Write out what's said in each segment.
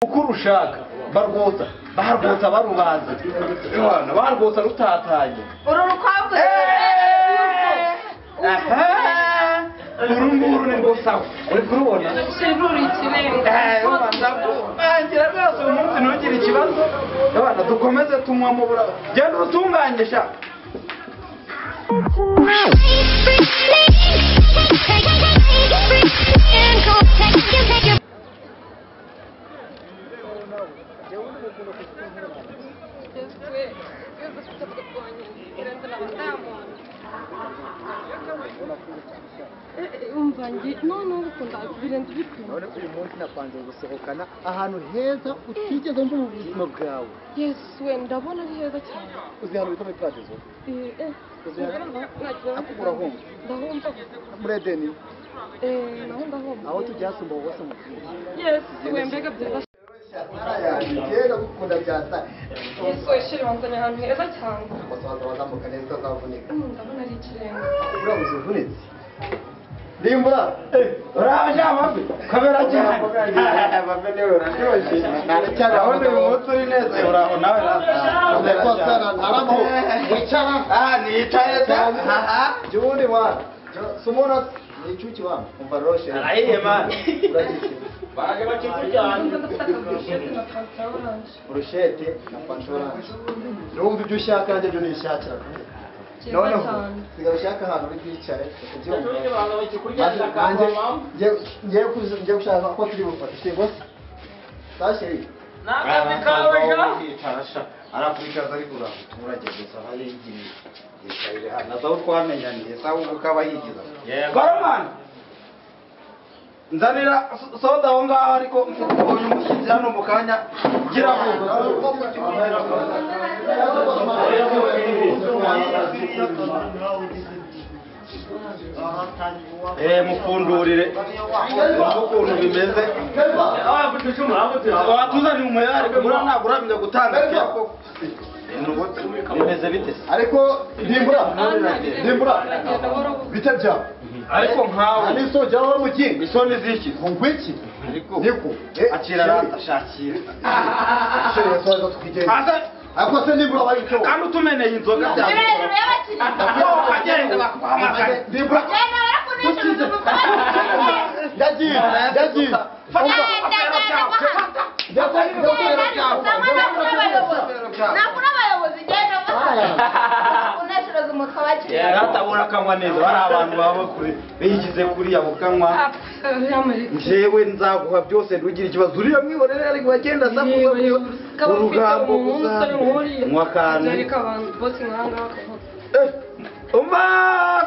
Uko urushaka barwotsa barwotsa barubaze abana barwotsa rutatanye uru rukwavu. Uru nguru ni rwo sawa uri kurubona ruri ikirenga. Bangira rwose uyu munsi ntugire ikibazo abana dukomeze tunywamo genda urutunganye sha. None uyu munsi napanze gusohokana ahantu heza utigeze mva mu buzima bwawe. Yesu we, ndabona ari heza cyane. Uzi ahantu bita muri Paradizo? Urahumva? Ndahumva. Muri Edeni? Naho ndahumva. Aho tujya hasumba hose mu gihugu. Yesu we, mbega byiza. Kera gukunda byasa. Yesu we, shiri wanzanye ahantu heza cyane. Wasaza wazamuka neza utazavunika. Ndabona ari ikirenga. Urabuze uvunitse. Ndimbura. Uraje amafi kamera cyane. Amafi niwe uraryoshye. Ndabona uyu munsi uri neza uraho nawe Wicara. Ah, nicaye cyane. Jubundi mwana. Sumona ni icuki wa. Umva roshe. Arahiye man. Uragiye. Baje bakikujyana. Ndafata na fanta ya oranje. Brochette na fanta oranje. Urumva ibyo ushaka nanjye ibyo nishakira. Noneho sigara ushaka ahantu uri bwicare ukabyumva. Ngiye gushaka ko turi bufate siko se? Sasheri. N'akazi kawe sha. Arakwicaza ariko uramuturage gusa aba yigiriye. Yicarire hano aho twamenyaniye sawa ubwo kaba yigiza. Barman. Nzanira soda aho ngaho ariko uyu mushyitsi hano mu kanya gira vuba. Mufundurire ukuntu bimeze. Watuzaniye umuyari muri ntabwo uramenya gutanga bimeze bite se? Ariko ndimbura ndimbura bite byawe ariko nkawe ni soja wa mukinga isoni ziki ngwiki ariko niko akira ratashakira sheri twaza tukigenda ariko se ndimbura bayicyo kandi utumeneye inzoga Hejuru y'abakiriya. Agenda bakuhamagara ndimbura Genda barakuneshereza umutwe. Ndagiye ndagiye. Nakuri abayobozi genda uneshereza umutwe abakiriya. Ratabura kanywa neza bari abantu baba kure bigize kuriya bukanywa. Njyewe nzaguha byose ntugire ikibazo uriya mwihorere ariko bagenda asakuza urugambo gusa nywa akantu. Umva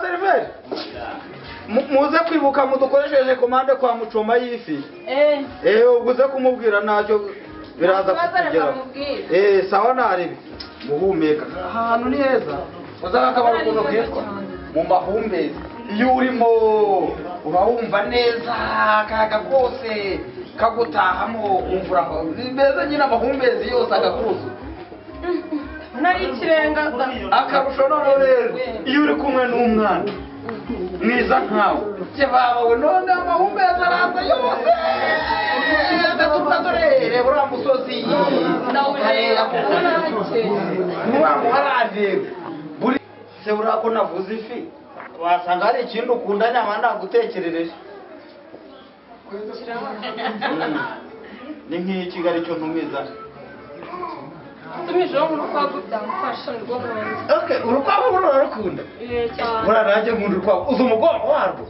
seriveri muze kwibuka mudukoresheje komande kwa mucoma y'ifi. Uguze kumubwira ntacyo biraza kukugeraho. Sawa naribi muhumeka ahantu ni heza uzaga akabara ukuntu kitwa mu mahumbezi iyo urimo urahumva neza akayaga kose kagutahamo umvura bimeze nyine amahumbezi yose agakuzuza. Nari ikirenga. Akarusho noneho rero iyo uri kumwe n'umwana mwiza nkawe kibabawe none amahumbezi araza yose ndatuka dore uriya musozi ntiwamuharareba buri se uriya ko navuze ifi wasanga hari ikindi ukunda nyama ndagutekerereje ni nk'iki ari cyo ntumiza. Tumijeho urukwavu byamufasha nirwo nkunda. Okay, urukwavu rurarukunda? Cyane. Buriya nanjye nkunda urukwavu uzi umugongo warwo?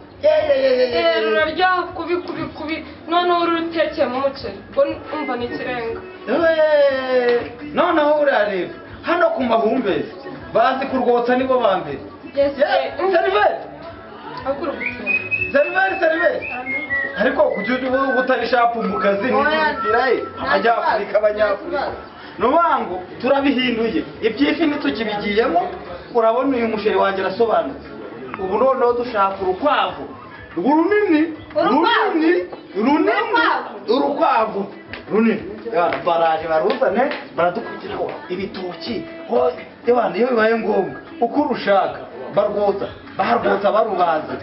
Ruraryoha kubi kubi kubi noneho urutekeyemo umuceri ubwo umva ni ikirenga. Noneho urareba hano ku mahumbezi bazi kurwotsa nibo ba mbere. Seriveri seriveri seriveri ariko kujya utari shapu mu kazi ntibigiraye abanyafurika abanyafurika nubango turabihinduye iby'ifi ntitukibigiyemo urabona uyu musheri wanjye arasobanutse ubu noneho dushaka urukwavu runini runini runini urukwavu runini baraje baruzane baradukubitiraho ibitoki iyo bibaye ngombwa uko urushaka barwotsa barwotsa barubaze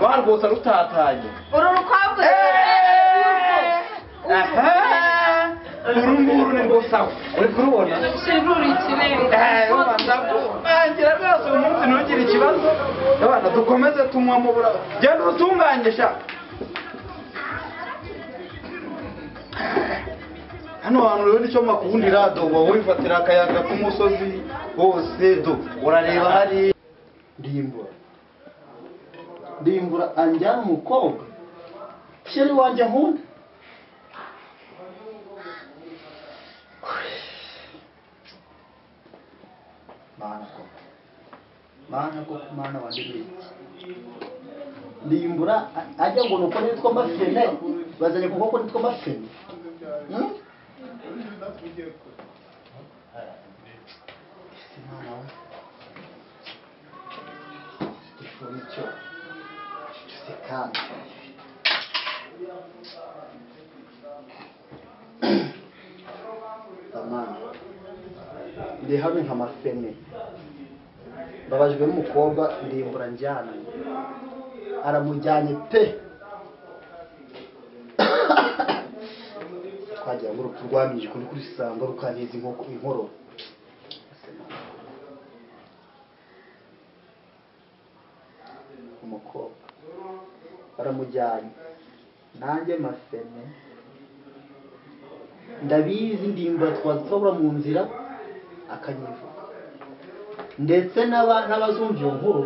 barwotsa rutatanye uru rukwavu. Uru nguru ni rwo sawa. Uri kurubona? Sheri ikirenga. Ndakupangira rwose uyu munsi ntugire ikibazo. Abana dukomeze tunywa mu bura. Genda urutunganye sha. Hano hantu rero nicyo makundira do wowe wifatira akayaga k'umusozi wose do urareba hari ndimbura anjyana umukobwa sheri wanjye nkunda. Mana koko mana wanjye ndimbura ajya ngo nuko nitwa mafene bazanye kuko nitwa mafene. Ndi hano nka mafene mbabajwe n'umukobwa ndimbura njyana aramujyanye pe. Twagira ngo urupfu rwamije kundi kurisanga rukanteza inkorora. Umukobwa baramujyanye nanjye mafene ndabizi ndimbura twazabura mu nzira akanyivuga ndetse n'abazumva iyo nkuru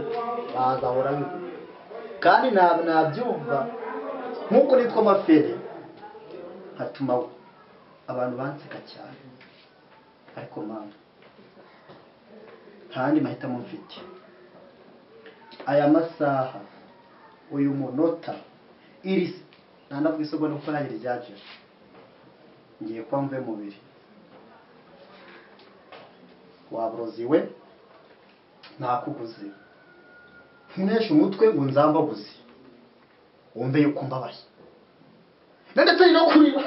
bazahora bivuga kandi nabyumva nk'uko nitwa mafere hatuma abantu banseka cyane. Ariko mama nta yandi mahitamo mfite. Aya masaha uyu munota iri ntanavuga isogonda kuko nanjye ryaje ngiye kuba mve mubiri waburoziwe nakuguze nkunesha umutwe ngo nzambaguze wumve yuko mbabaye ndetse no kurira.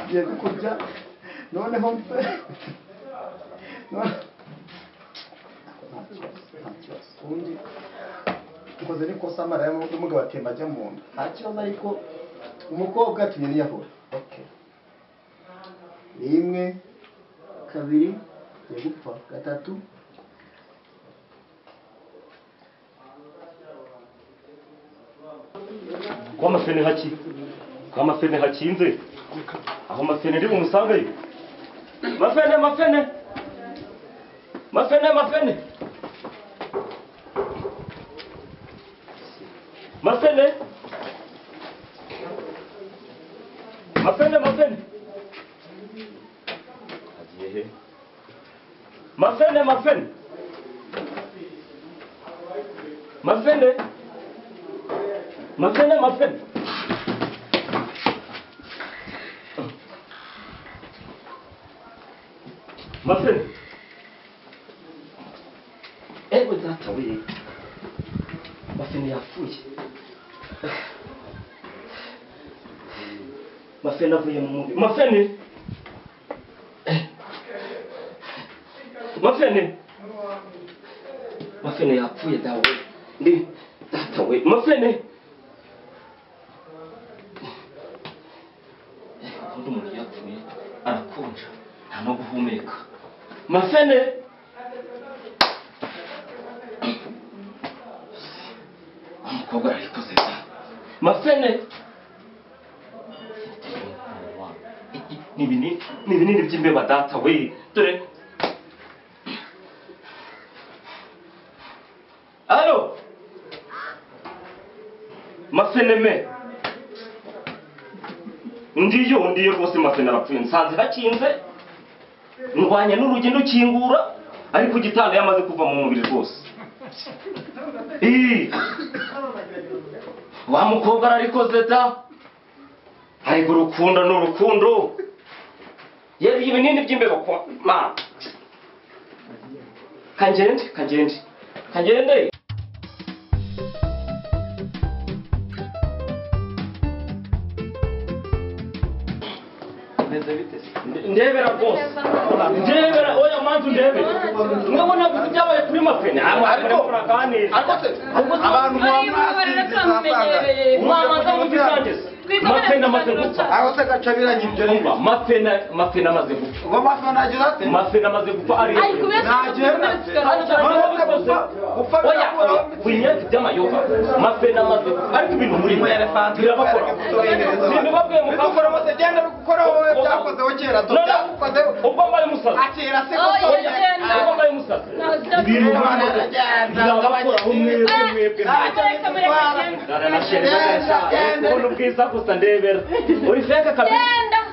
Ngiye kukubya noneho mfe undi nkoze n'ikosa amara y'umugabo atemba ajya mu nda nta kibazo ariko umukobwa atumye niyahura. Okay. 1 2 ngiye gupfa 3. Kwa mafene haki kwa mafene hakinze aho mafene ndi bumusangayo. Mafene mafene mafene mafene mafene mafene mafene agiye he mafene mafene mafene mafene mafene mafene. Ewe data we mafene yapfuye. Mafene avuye mu mubiri. Mafene mafene mafene yapfuye dawe ndi data we mafene. Undi umuntu yapfuye arakonja nta no guhumeka. Mafene umukobwa ararikoze da mafene. Ni ibinini by'imbeba data we dore. Allo mafene me ndiyo rwose mafene arapfuye nsanze hakinze ndwanya n'urugi ndukingura ariko igitanda yamaze kuva mu mubiri rwose. Wa mukobwa ararikoze da ariko urukundo ni urukundo. Yari ibinini by'imbeba kwa ma kangende kangende kangende. Ndebera rwose. Ndebera oya manzu ndebera. Mwabona byabaye kuri mafene. Ariko muraganira. Ariko se abantu mwamaza mu byandese. Mafene amaze gupfa. Aho se gacabiranye ibyo niba mafene amaze gupfa. Ubwo mafene agize ate? Mafene amaze gupfa ari. Gupfa oya winyati by'amayoga. Mafene amaze gupfa ariko ibintu muri birabakora. Sinibabwiye mu bikora bose genda bikora wowe byakozeho kera to byakozeho. Ubwo mbaye umusazi. Akira se ko ubwo mbaye umusazi. Ibintu birabakora mwebwe. Ubwiza gusa ndebera uri feka kabisa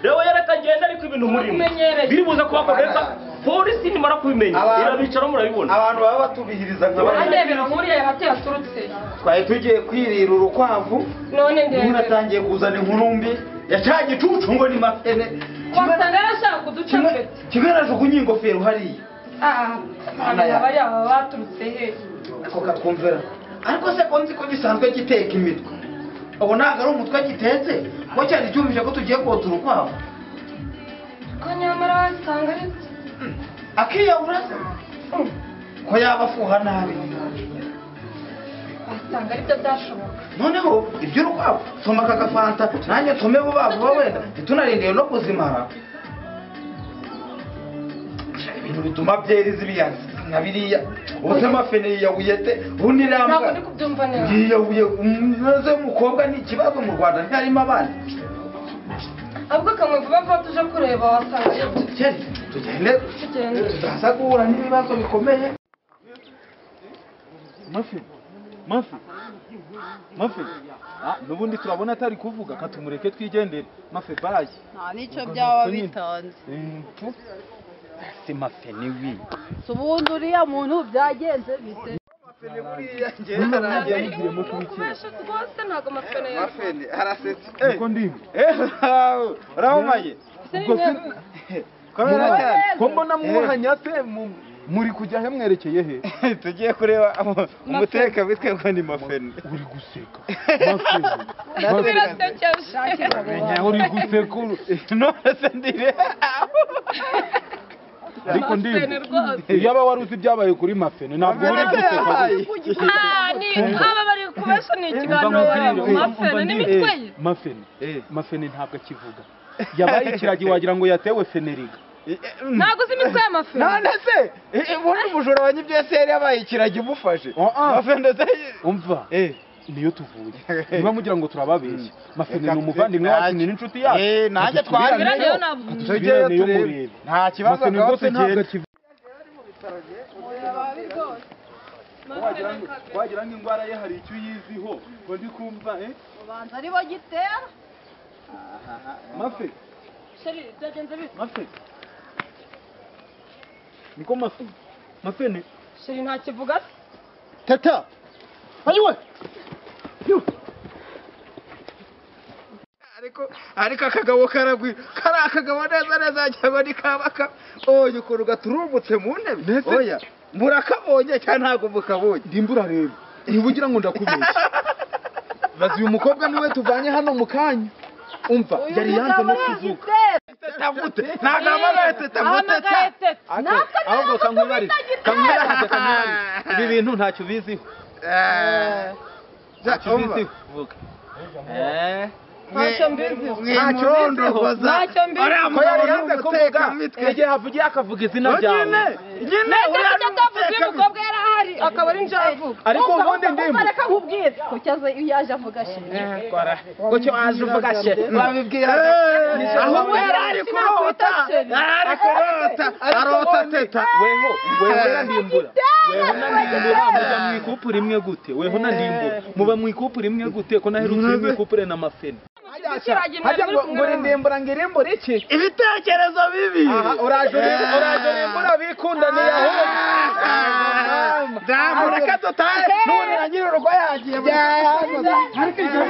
rero yarakagenda ariko ibintu murimo biribuza kubakorera polisi nimara kubimenya irabicara murabibona abantu baba batubihiriza nka bari ndebera nkuriya yabateye aturutse twari tugiye kwirira urukwavu none ndebera muratangiye kuzana inkuru mbi yacanye icucu ngo ni mafene wasanga yarashaka kuduca peti kimwe najugunye ingofero hariya bari aba baturutse he ako katwumvira ariko se ko nzi ko gisanzwe giteka imitwe ubu ntabwo ari umutwe gitetse ko cyane cyumvise ko tugiye kotsa urukwavu ko nyamara wasanga ari akiyahura se ko yaba afuha nabi wasanga aribyo byashoboka noneho iby'urukwavu soma aka gafanta nanjye nsome vuba vuba wenda ntitunarindiye no kuzimara ibintu bituma byeri zibiyanze nka biriya ubuse mafene yiyahuye te ubundi ntabwo ndi kubyumva neza yiyahuye umeze w'umukobwa ni ikibazo mu Rwanda ntiharimo abana ahubwo kamwe vuba vuba tuje kureba wasanga aribyo tugende tutaza guhura n'ibibazo bikomeye mafi mafi mafi n'ubundi turabona atari kuvuga katumureke twigendere mafi baraye nta nicyo byaba bitanze si mafene wi ubundi uriya muntu byagenze bite mafene buriya ngiye kubesha rwose ntabwo mafene mafene arasetse niko ndimo uramumaye ubwo komera cyane ko mbona mwuhanya se muri kujya he mwerekeye he tugiye kureba umuteka witwa ngo ni mafene uri guseka mafene birasekeje uri guseka none se ndire ariko ndimo yaba wari uzi ibyabaye kuri mafene ntabwo uri guseka aba bari kubesha ni ikiganiro barimo mafene n'imitwe ye mafene mafene ntabwo akivuga yabaye ikiragi wagira ngo yatewe feneriga ntabwo uzi imitwe y'amafene none se ubundi umujura wa nyibyose yari yabaye ikiragi umufashe mafene se umva niyo tuvuye niba mugira ngo turababeshya mafene ni umuvandimwe wacu ni n'inshuti yacu nanjye twari tugeyo turebe nta kibazo mafene rwose ntabwo akivuga wagira ngo indwara ye hari icyo uyiziho ngo ndi kumva ubanza aribo gitera mafe byagenze bite mafe niko mafe mafene sheri nta kivuga se tata ayiwe ariko akagabo karagwira kari akagabo neza neza cyangwa ni kabaka oya ukuntu gaturumbutse mu ntebe oya murakabonye cyangwa ntabwo mukabonye ndimbura rero niba ugira ngo ndakubeshya bazi uyu mukobwa niwe tuvanye hano mu kanya umva yari yanze no kuvuga teta gute ntabwo ahamagaye teta ngo teta ahubwo kankwibarize kankwibarize ibi bintu ntacyo ubiziho ntacyo ubiziho vuga ntacyo mbiziho ntacyo ubiziho ntacyo mbiziho ko yari yanze kuvuga igihe havugiye akavuga izina ryawe nyine uriya ni umutekano umukobwa yari ahari akaba ari njye avuga ariko ubundi ndimbo reka nkubwire kuki yaje avuga she kuki waje uvuga she wabibwira ahubwo yari ari kurota yari ari kurota arota teta weho weho na ndimbura weho na ndimbura mujya mu ikupure imwe gute weho na ndimbura muba mu ikupure imwe gute ko naherutse uri mu ikupure na mafene hajya ngo ndimbura ngo irimbure iki ibitekerezo bibi uraje urimbura bikundaniye ahubwo ndamureka dutahe none na nyir'urugo yagiye ariko ibyo